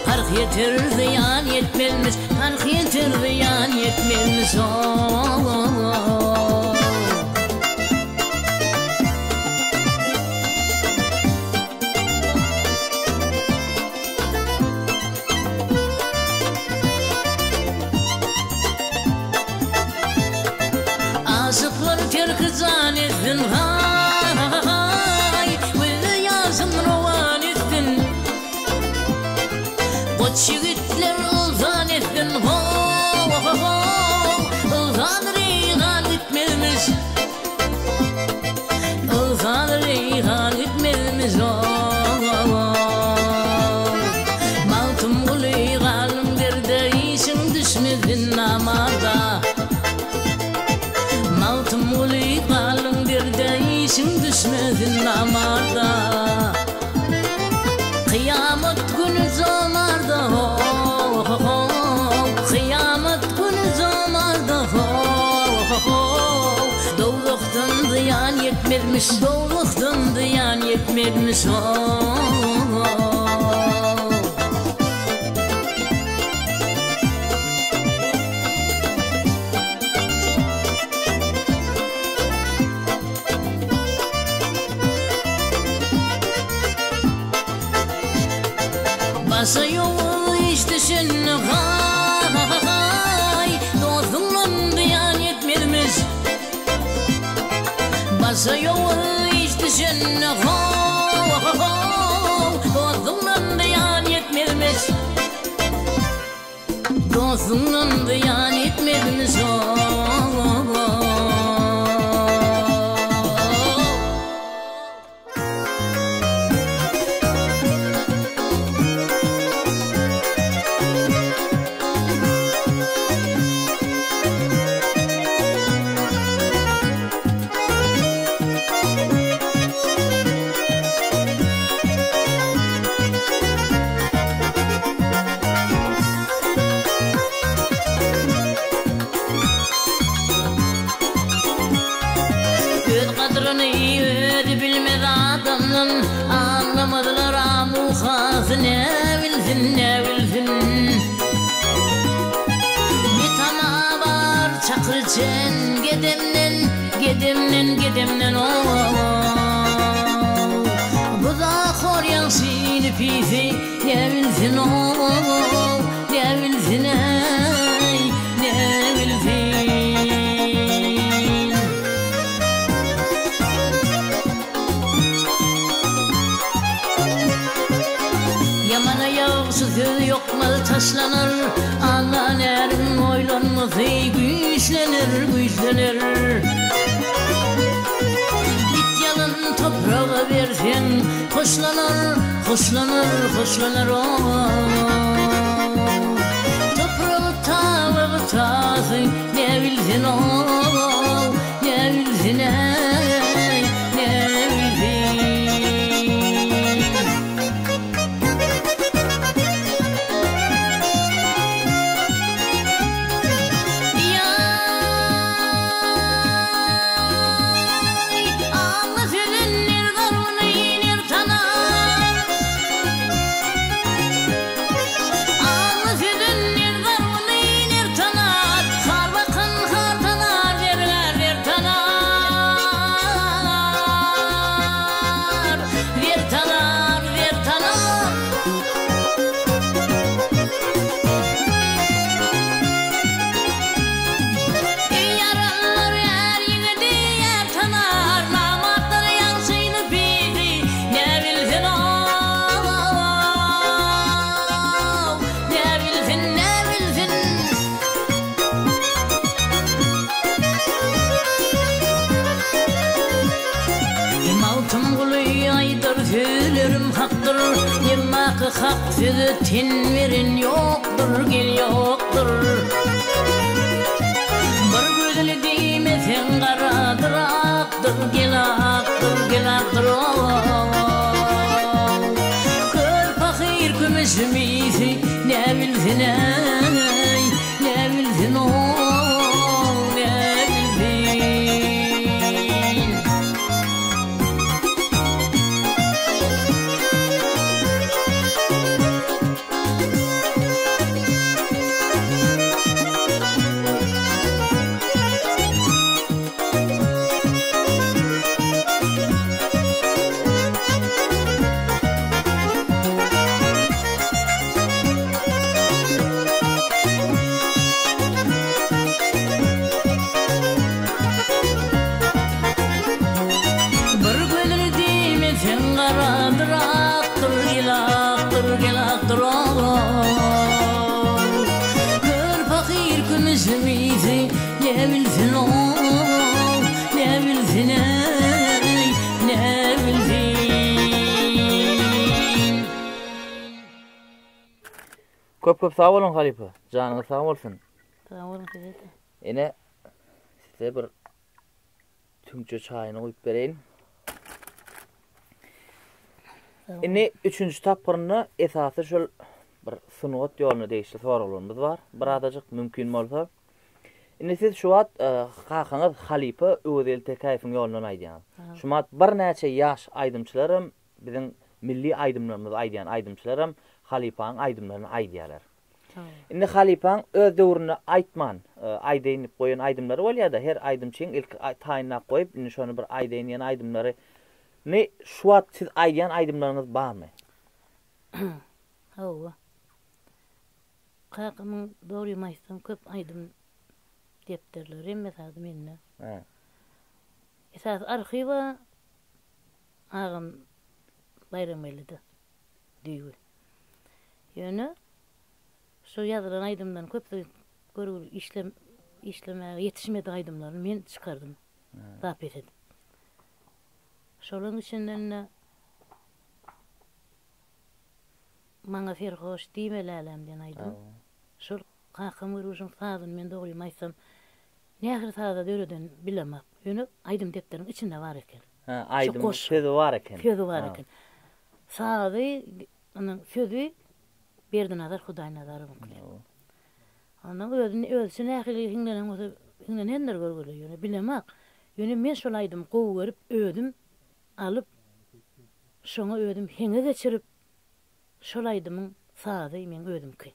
Parh ýeter zyýan ýetmezmiş, Parh ýeter zyýan ýetmezmiş ho-ho-how. Aşyklar terki jan etsin haý, Gözde ýaşyn rowan etsin. Goç ýigitler yglan etsin ho-ho-how, Yglan reýhan gitmezmiş. Yglan reýhan gitmezmiş ho-ho-how. Magtymguly galyň derde işiň düşmesin namarda. Magtymguly galyň derde işiň düşmesin namarda. Kyýamat güni jomarda ho-ho-how, Kyýamat güni jomarda ho-ho-how. Dowzahdan zyýan ýetmezmiş, dowzahdan zyýan ýetmezmiş ho-ho-how. Başa ýowuz iş düşende haý, Dostuňdan zyýan ýetmezmiş. Başa ýowuz iş düşende ho-ho-how, Dostuňdan zyýan ýetmezmiş. Dostuňdan zyýan ýetmezmiş ho-ho-how. Öz gadryny özi bilmez adamdan Anlamazlar amuhasy näbilsin näbilsin. Bir tama bar çakyr içen gedemden Gedemden gedemden o-o-o. Bu da hor ýagşyny pisi näbilsin o-o-o Näbilsin eý näbilsin. Ýamana ýagşy söz ýokmaz taşlanar, Allan äriň oýlanmasy güýçlenir, güýçlenir. It ýalan topraga berseň hoşlanar, hoşlanar, hoşlanar o-o. Topragy tabygy tasy näbilsin o-o. Näbilsin eý, näbilsin. Ýaý, Alla sözün ner zarbyny ner tanar. Alla sözün ner zarbyny ner tanar, Har bakan har tanar, zergär zer tanar, Zer tanar, zer tanar. Eý ýaranlar, är ýigidi är tanar, Namartlar ýagşyny pisi näbilsin-ow, Näbilsin, näbilsin. Magtymguly aýdar sözlerim hakdyr, Emmaki hak söze ten beren ýokdur, gel ýokdur. Bir gözli diýmeseň garadyr, akdyr, gel akdyr, gel akdyr, o-o-o. Kör pahyr kümüş misi näbilsin-eý, näbilsin-ow, näbilsin. Bir gözli diýmeseň garadyr akdyr gel akdyr gel akdyr o-o. Kör pahyr kümüşim ýiti ne bilsin o-o ne bilsin eý ne bilsin. Köp köp sag boluň halypa. Janyňyz sag bolsun. Sag boluň size-de. Ine size bir Tüňçe çaýyny guýup bereýin. Indi üçünji tapgyrynda esasy şol bir sungat ýoluna degişli soraglarymyz bar. Birazajyk mümkin bolsa. Indi siz şu wagt e, kakaňyz halypa Öwezgeldi Tekäýewiň ýolundan aýdýaňyz. Şu wagt birnäçe ýaş aýdymçylar hem biziň milli aýdymlarymyzy aýdýan aýdymçylar hem halypanyň aýdymlaryny aýdýarlar. Indi halypaň öz döwründe aýtman, aýdaýyn diýip goýan aýdymlary bolýar-da, her aýdymçyň ilki taýynlap goýup, indi şony bir aýdaýyn diýen aýdymlary ny şu wagt siz aýdýan aýdymlaryňyz barmy? Hawa. Kakamyň dogrymy aýtsam köp aýdym depderleri hemme zady mende. Hä. Esasy arhiwa agam Baýramgeldide düýbi. Ýöne şu ýazylan aýdymlaryň köpüsi görgüli işlem işlemäge ýetişmedik aýdymlaryny men çykardym zapis edip. Şolaryň içinden-de Maňa serhoş diýme läläm diýen aýdym. Şol kakam Görgüşiň sazyny men dogrymy aýtsam nähili saza döreden bilemok. Ýöne aýdym depderiň içinde bar eken. Hä, aýdymyň sözi bar eken. Sözi bar eken. Sazy, onuň sözi Berdinazar Hudaýnazarowyňky. Ondan özüni özüçe nähili hiňlenen bolsa hiňlenendir görgüli, ýöne bilemok. Ýöne men şol aýdymy gowy görüp özüm alyp şoňa özüm heňe geçirip şol aýdymyň sazy meň özümki.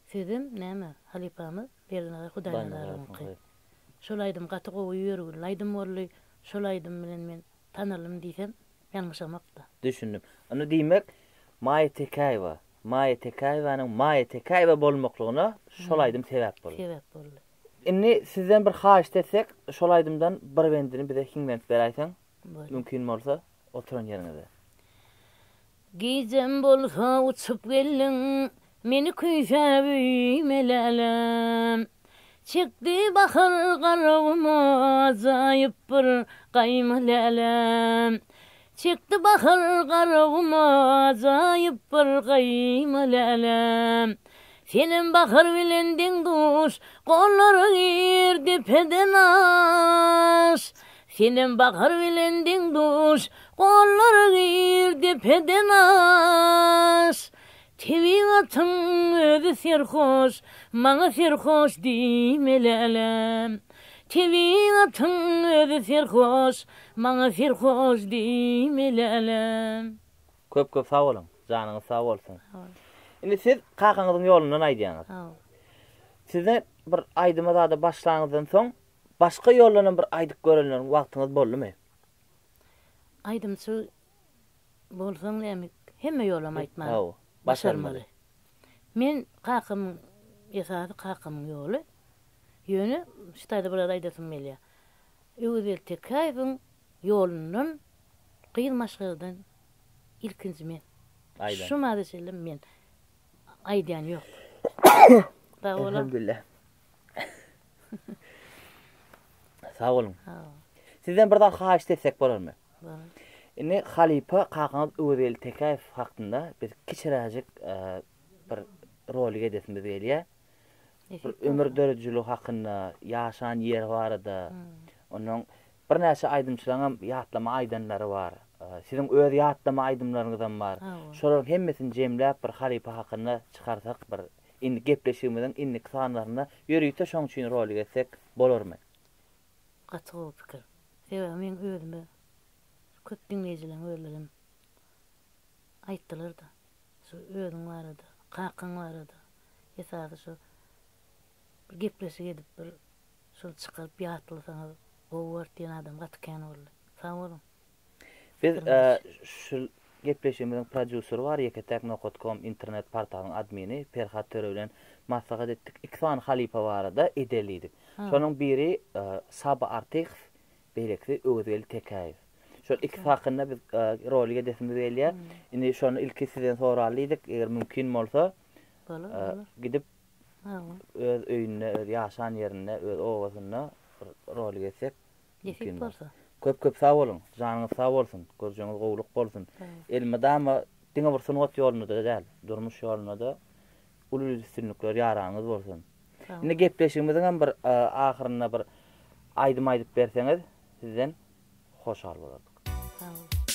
Sözem näme halypamyz Berdinazar Hudaýnazarowyňky. Şol aýdym gaty gowy ýörgünli aýdym boldy. Şol aýdym bilen men tanaldym diýsem ýalňyşamakda. Düşündim. Onda diýmek Maýa Tekäýewa, Maýa Tekäýewanyň Maýa Tekäýewa bolmaklygyna şol aýdym sebäp boldy. Sebäp boldy. Indi sizden bir haýyşt etsek, şol aýdymdan bir bendini bize hiňlenip beräýseň, mümkin bolsa, oturan ýeriňizde. Gijem bolsa uçup geldiň, Meni küýsäp öýüme lälem. Çekdi bahar Garaguma ajaýyp bir gaýma lälem. Çekdi bahar Garaguma ajaýyp bir gaýma lälem. Senem bahar bilen deň-duş, gollara gir depeden aş. Senem bahar bilen deň-duş, gollara gir depeden aş. Tebigatyň özi serhoş, maňa serhoş diýme lälem. Tebigatyň özi serhoş, maňa serhoş diýme lälem. Köp köp sag boluň. Janyňyz sag bolsun. Indi siz kakaňyzyň ýolundan aýdýaňyz. Sizde bir aýdyma zada başlanyňyzdan soň başga ýoldanam bir aýdyp görenleriň wagtyňyz boldumy? Aýdymçy bolsaň näme hemme ýolam aýtmany başarmaly. Men kakamyň esasy kakamyň ýoly. Ýöne şu taýda bir zat aýdasym gelýär. Öwezgeldi Tekäýewiň ýolundan gyz maşgaladan ilkinji men. Şu maza çenli men aýdýan ýok. Sag boluň. Elhamdülillah. Sag boluň. Sizden bir zat haýyşt etsek bolarmy? Indi halypa kakaňyz Öwezgeldi Tekäýew hakynda biz kiçiräjik bir rolik edesimiz gelýär. Bir ömür döredijiligi hakynda, ýaşan ýeri barada, ondan birnäçe aýdymçylaryňam ýatlama aýdanlary bar. Siziň öz ýatlama aýdymlaryňyzam bar. Şolaryň hemmesini jemläp bir halypa hakynda çykarsak bir indi gepleşigimiziň indiki sanlarynda ýörite şoň üçin rolik etsek bolarmy? Gaty gowy pikir. Sebäbi meň özüme köp diňleýjileriň özlerem aýtdylar-da. Şu özüň barada, kakaň barada esasy şu bir gepleşik edip bir şony çykaryp ýatlasaňyz gowy bolar diýen adam gaty kän boldy. Sag boluň. Biz şu gepleşigimiziň prodýuseri bar, Ýeketäk nokat kom internet portalyň admini Perhat Töre bilen maslahat etdik. Iki sany halypa barada edeli diýdik. Şonuň biri Saba Artykow, beýlekisi Öwezgeldi Tekäýew. Şol ikisi hakynda biz rolik edesimiz gelýär. Indi şony ilki sizden soraly diýdik, eger mümkin bolsa, gidip öz öýünde, öz ýaşan ýerinde, öz obasynda bir rolik etsek Nesip bolsa. Köp köp sag boluň. Janyňyz sag bolsun. Görjegiňiz gowulyk bolsun. Elmydama diňe bir sungat ýolunda-da däl, durmuş ýolunda-da uly üstünlikler ýaranyňyz bolsun. Indi gepleşigimiziň hem bir ahyrynda bir aýdym aýdyp berseňiz sizden hoşal bolardyk. Sag boluň.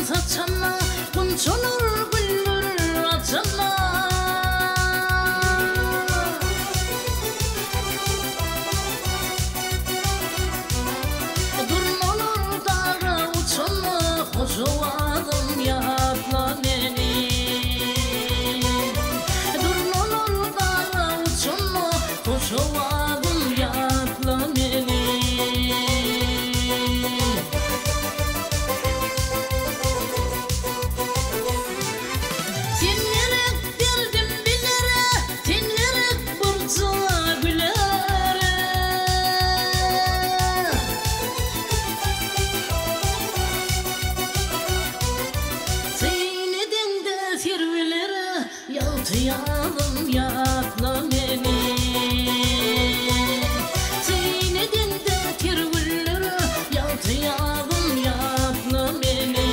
saçanda, Gunçalar güller açanda. Durnalar daga uçanda, Hoş owazym ýatla meni. Durnalar daga uçanda, Hoş owazym ýatla meni. Sen gerek derdim bilere, Sen gerek burja gülere. Syn edeňde serwilere, Ýagty ýazym ýatla meni. Syn edeňde ter güllere, Ýagty ýazym ýatla meni.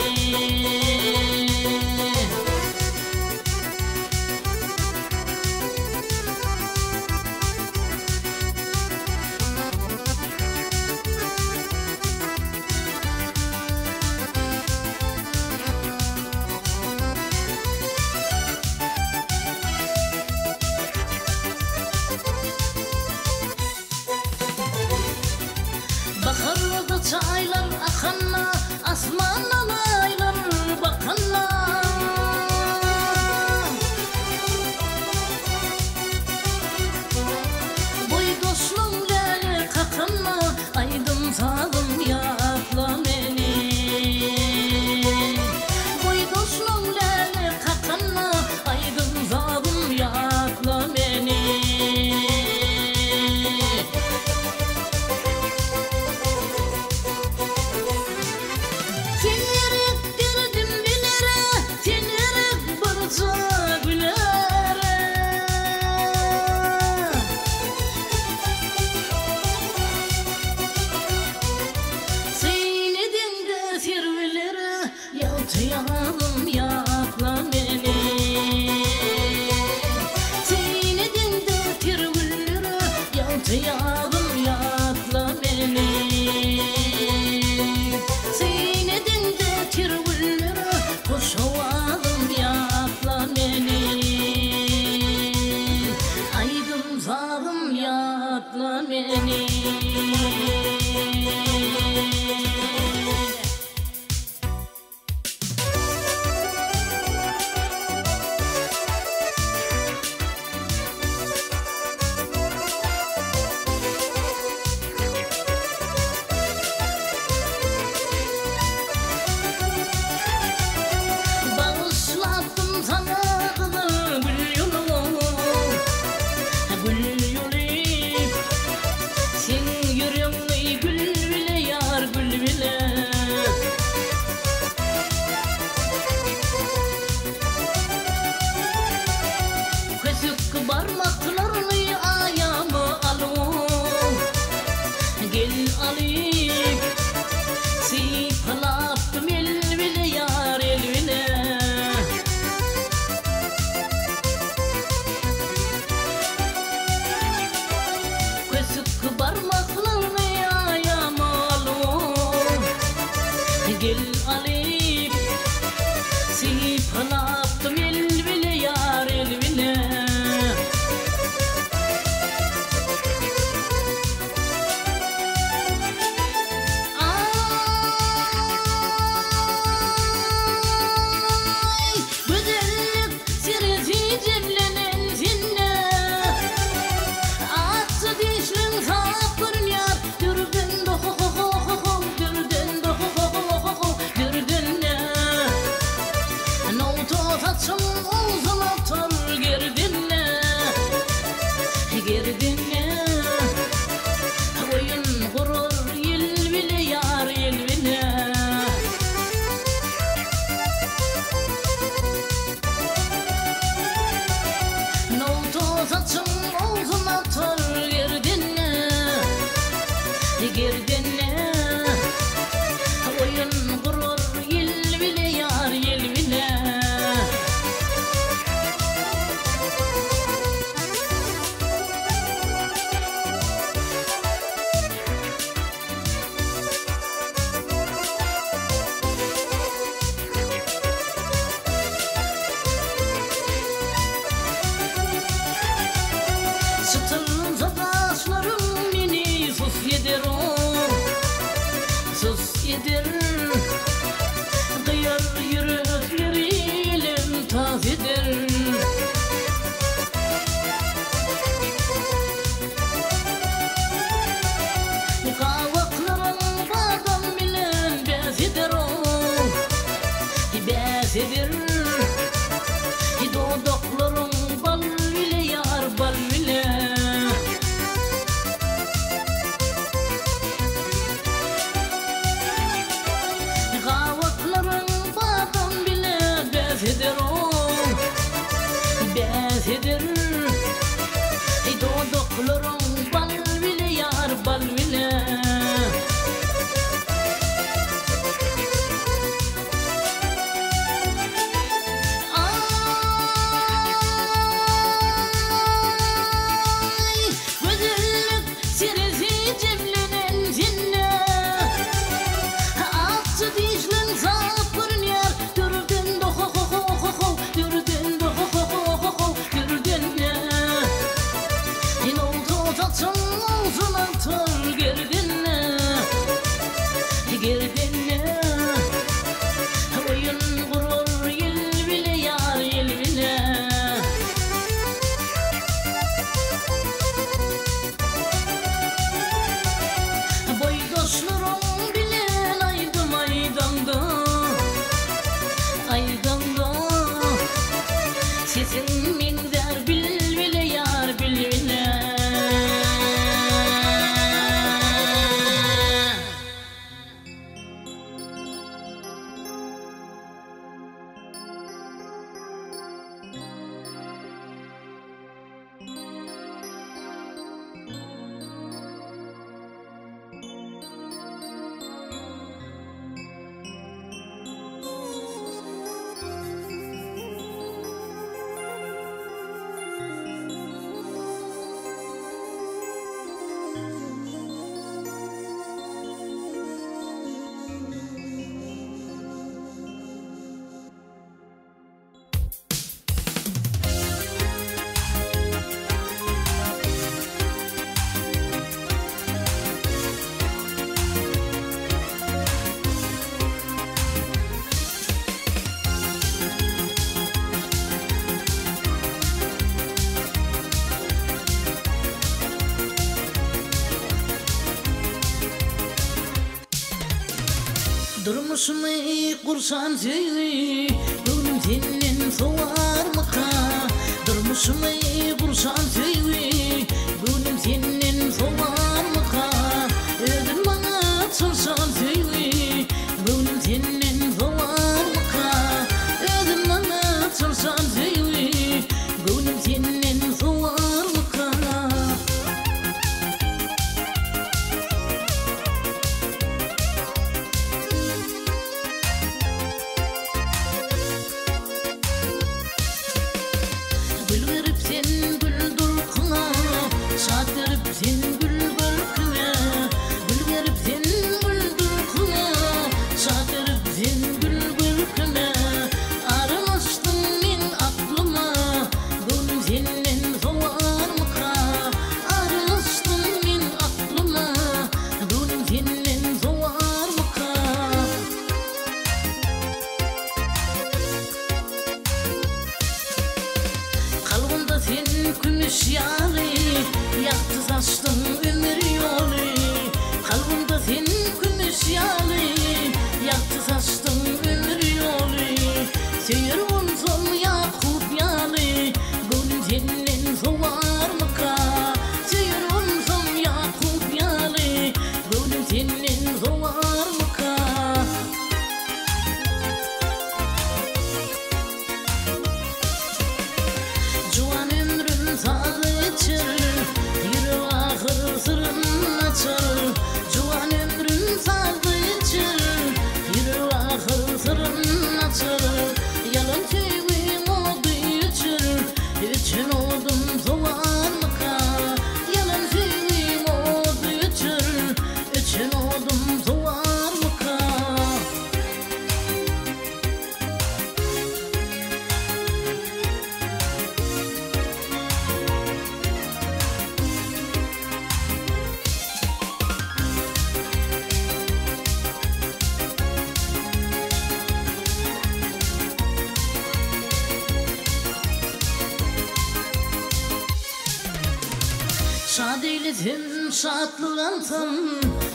Çytylsa gaşlaryň meni sus eder-ow, sus eder. Gyýar ýürekleri elem-tas eder. Gabaklaryň badam bilen bäs eder-ow, bäs eder. Dodaklaryň bal bile ýar, bal bile. Gabaklaryň badam bile bäs eder-ow, bäs eder. Dodaklaryň bal bile ýar, bal bile. Aý, gözellik seresi jemlenen sende. Akja dişleň sap görünýär dürden-de ho-ho-ho-ho-how, dürden-de ho-ho-ho-ho-how, dürden-de. Nowta saçyň owsun atar gerdende, gerdende. Oýun gurar ýel bile ýar, ýel bile. Boýdaşlaryň bilen aýdym aýdaňda, aýdaňda. Sesiň meňzär bilbile ýar, bilbile. Durmuşymy gurşan söýgi, göwnüm senden sowarmyka? Durmuşymy gurşan söýgi, göwnüm senden sowarmyka? Özün maňa çalşan söýgi, göwnüm senden sowarmyka? Özün maňa çalşan söýgi, göwnüm senden sowarmyka? Gül berip sen gül durkuňa, şat berip sen gül görküňe. Gül berip sen gül durkuňa, şat berip sen gül görküňe. Aralaşdyň meň aklyma, göwnüm senden sowarmyka? Aralaşdyň meň aklyma, göwnüm senden sowarmyka? Kalbymda sen kümüş ýaly, ýagty saçdyň ömür ýoly. Kalbymda sen kümüş ýaly, ýagty saçdyň ömür ýoly. Söýer bolsam Ýakup ýaly, göwnüm senden sowarmyka? Söýer bolsam Ýakup ýaly, göwnüm senden sowarmyka? Juwan ömrüm saz geçer, ýürek ahyr syryn. Şat eýlesem, şatlyk alsam,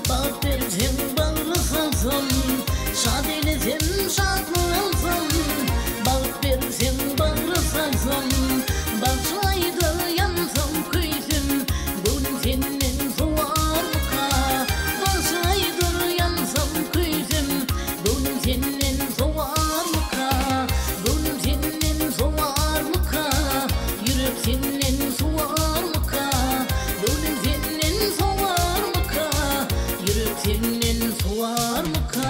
Bagt berseň, bagra salsam. Şat eýlesem, şatlyk alsam, Bagt berseň, bagra salsam. Bagçaýda ýansam, köýsem, Göwnüm senden sowarmyka? Bagçaýda ýansam, köýsem, Göwnüm senden sowarmyka? Göwnüm senden sowarmyka? Ýürek senden sowarmyka? Göwnüm senden sowarmyka? Ýürek senden sowarmyka?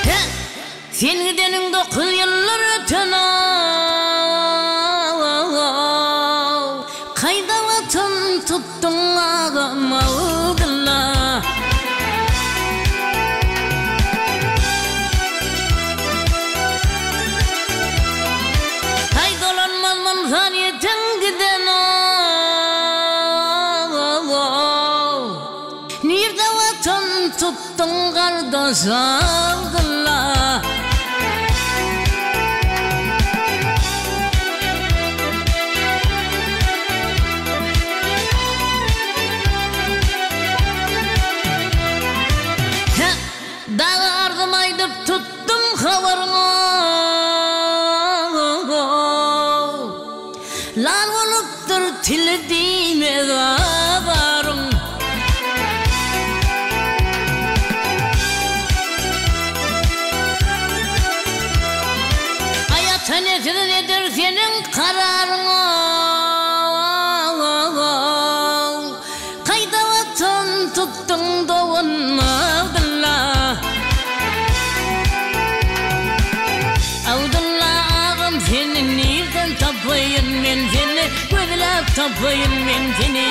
Hä, sen gideniň dokuz ýyllar öten-ow, Kaýda watan tutduň agam Abdylla? Haý dolanmaz mundan ýeten giden-ow, Nirde watan tutduň gardaş Abdylla? Hä, dagy arzym aýdyp tutdum habaryňa. Lal bolupdyr tili diýmez azaryň. Aý ata-enesiz nedir seniň kararyň. Kaýda watan tutduň dogan Abdylla? Abdylla agam seni nirden tapaýyn men seni gözläp tapaýyn men seni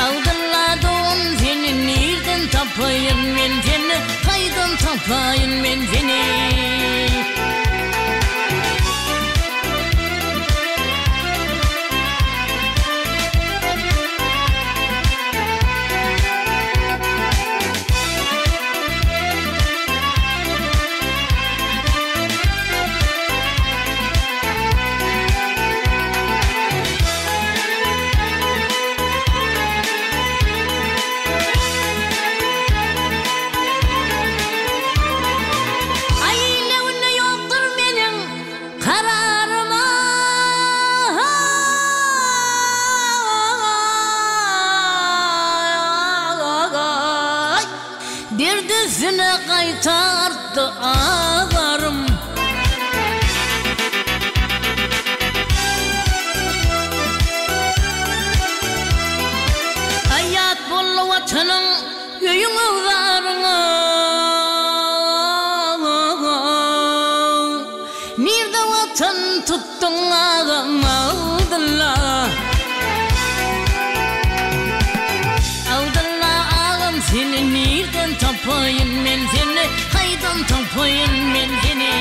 Abdylla dogan seni nirden tapaýyn men seni kaýdan tapaýyn men seni. Aý ile-günde ýokdur meniň Kararym aý, Dert üstüne gaýta artdy azarym. Aý ýat boldy Watanyň, öýüň öwzaryň. Nirde watan tutduň agam Abdylla. Abdylla agam seni nirden tapaýyn men seni haýdan tapaýyn men seni.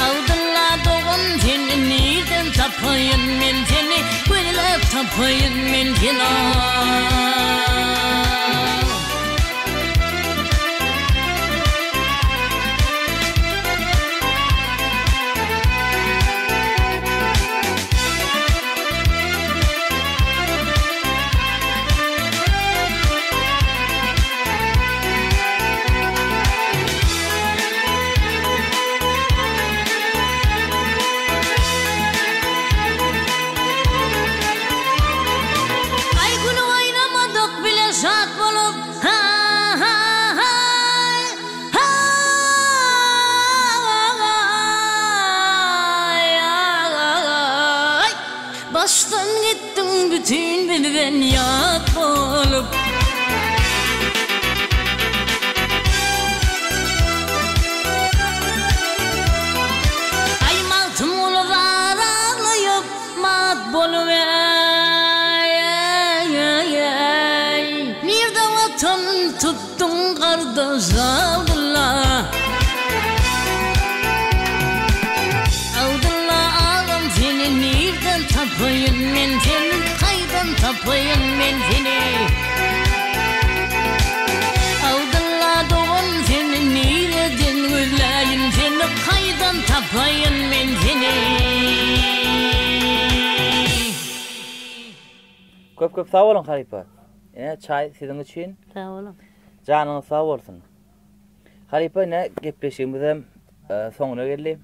Abdylla dogan seni nirden tapaýyn men seni gözläp tapaýyn men seni. Aý güni oýnamadyk bile şat bolup ha-ha-haý ha-aý Başdan gitdiň bütin bizden ýat bolup. gardaş Abdylla. Abdylla agam seni nirden tapaýyn men seni kaýdan tapaýyn men seni. Abdylla dogan seni nireden gözläýin seni kaýdan tapaýyn men seni. Köp köp sag boluň halypa. Ine çaý siziň üçin. Sag boluň. Janyňyz sag bolsun. Halypa ine gepleşigimizem e, soňuna geldi.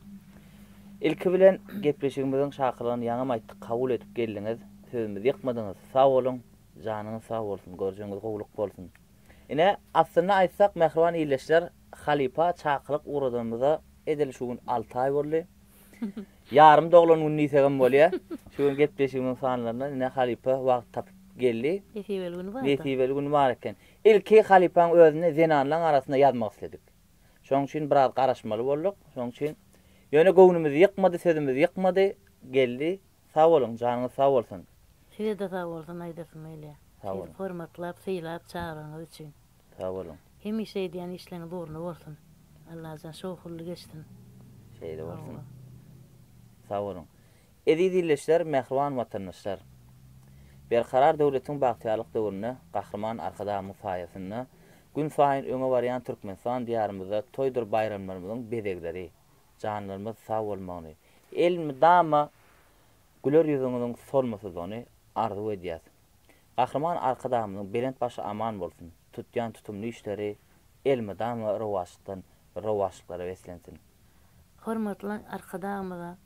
Ilki bilen gepleşigimiziň çakylygyny ýaňam aýtdyk kabul edip geldiňiz. Sözümizi ýykmadyňyz. Sag boluň. Janyňyz sag bolsun. Görjegiňiz gowulyk bolsun. Ine aslynda aýtsak mähriban ildeşler halypa çakylyk ugradanymyza edil şu gün 6 aý boldy. Ýarym doglan gün diýsegem bolýar. Şu gün gepleşigimiziň sanlaryndan ine halypa wagt tapyp geldi. Nesibeli güni bar. Nesibeli güni bar eken. Ilki halypaň özüni zenanlaň arasynda ýazmak isledik. Şoň üçin biraz garaşmaly bolduk. Şoň üçin ýöne göwnümizi ýykmady, sözümizi ýykmady, geldi. Sag boluň, janyňyz sag bolsun. Size-de sag bolsun aýdasym gelýär. Sag boluň. Sizi hormatlap, sylap çagyranyňyz üçin. Sag boluň. Hemişe edýän işleňiz ugruna bolsun. Allajan şowhunly geçsin. Şeýle bolsun. Sag boluň. Eziz ildeşler, mähriban watandaşlar! Berkarar döwletiň bagtyýarlyk döwründe Gahryman Arkadagymyň saýasynda günsaýyn öňe barýan Türkmenistan Diýarymyzda toýdur baýramlarymyzyň bezegleri, janlarymyz sag bolmagyny, elmydama güler ýüzüňiziň solmasyzlygyny arzuw edýäs. Gahryman Arkadagymyzyň belent başy aman bolsun, tutýan tutumly işleri elmydama rowaçlykdan rowaçlyklara beslensin! Hormatly Arkadagymyza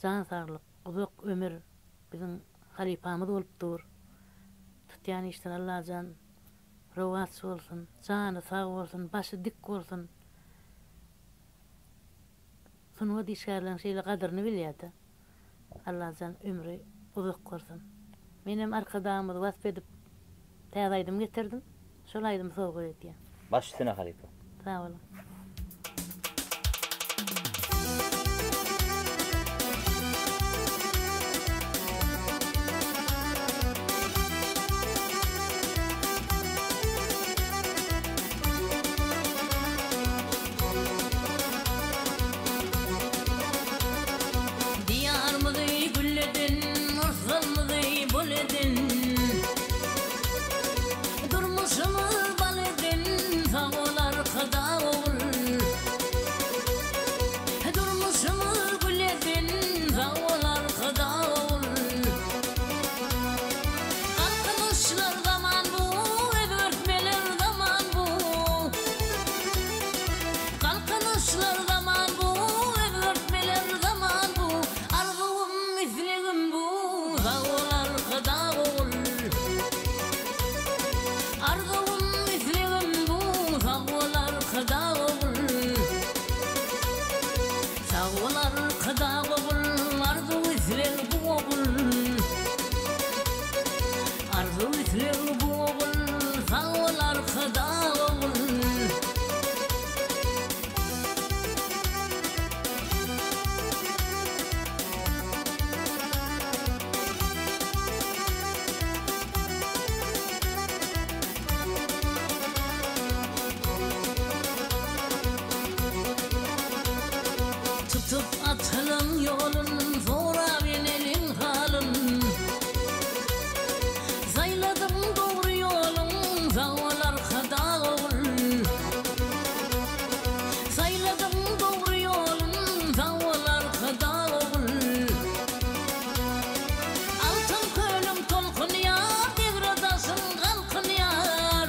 jan saglyk, uzak ömür biziň halypamyz bolup dur. Tutýan işleri Allajan rowaç bolsun, jany sag bolsun, başy dik bolsun. Sungat işgärleriň şeýle gadyryny bilýärde. Allajan ömri uzak bolsun. Menem Arkadagymyzy wasp edip täze aýdym getirdim. Şol aýdymy sowgat edýän. Baş üstüne halypa. Sag boluň. Diýarymyzy gülleden, Rysgalymyzy bol eden, Durmuşymyz bal eden, Sag bol Arkadag ogul. Durmuşymyz gül eden, Sag bol Arkadag ogul. Galkynyşlar zaman bu, Özgertmeler zaman bu. Galkynyşlar zaman bu, Özgertmeler zaman bu, Arzuwym, islegim bu, Sag bol Arkadag ogul. Arzuwym, islegim bu, Sag bol Arkadag ogul. Sag bol Arkadag ogul, Arzuw-isleg bu ogul. Arzuw-isleg bu ogul, Sag bol Arkadag ogul. Tutup atylan ýolun, sorap eneliň halyn. Saýladyň dogry ýoluň, sag bol Arkadag ogul. Saýladyň dogry ýolun, sag bol Arkadag ogul. Altyn kölüň tolkunýar, degre daşyň galkynýar.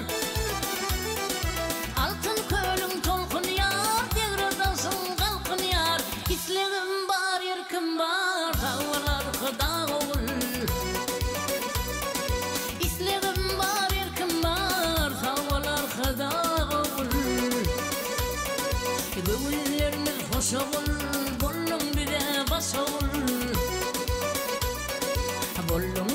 Altyn kölüň tolkunýar, degre daşyň galkynýar. Islegim bar, erkim bar, sag bol Arkadag ogul. Islegim bar, erkim bar, sag bol Arkadag ogul. Göwünlerimiz hoş ogul, bolduň bize baş ogul. Bolduň.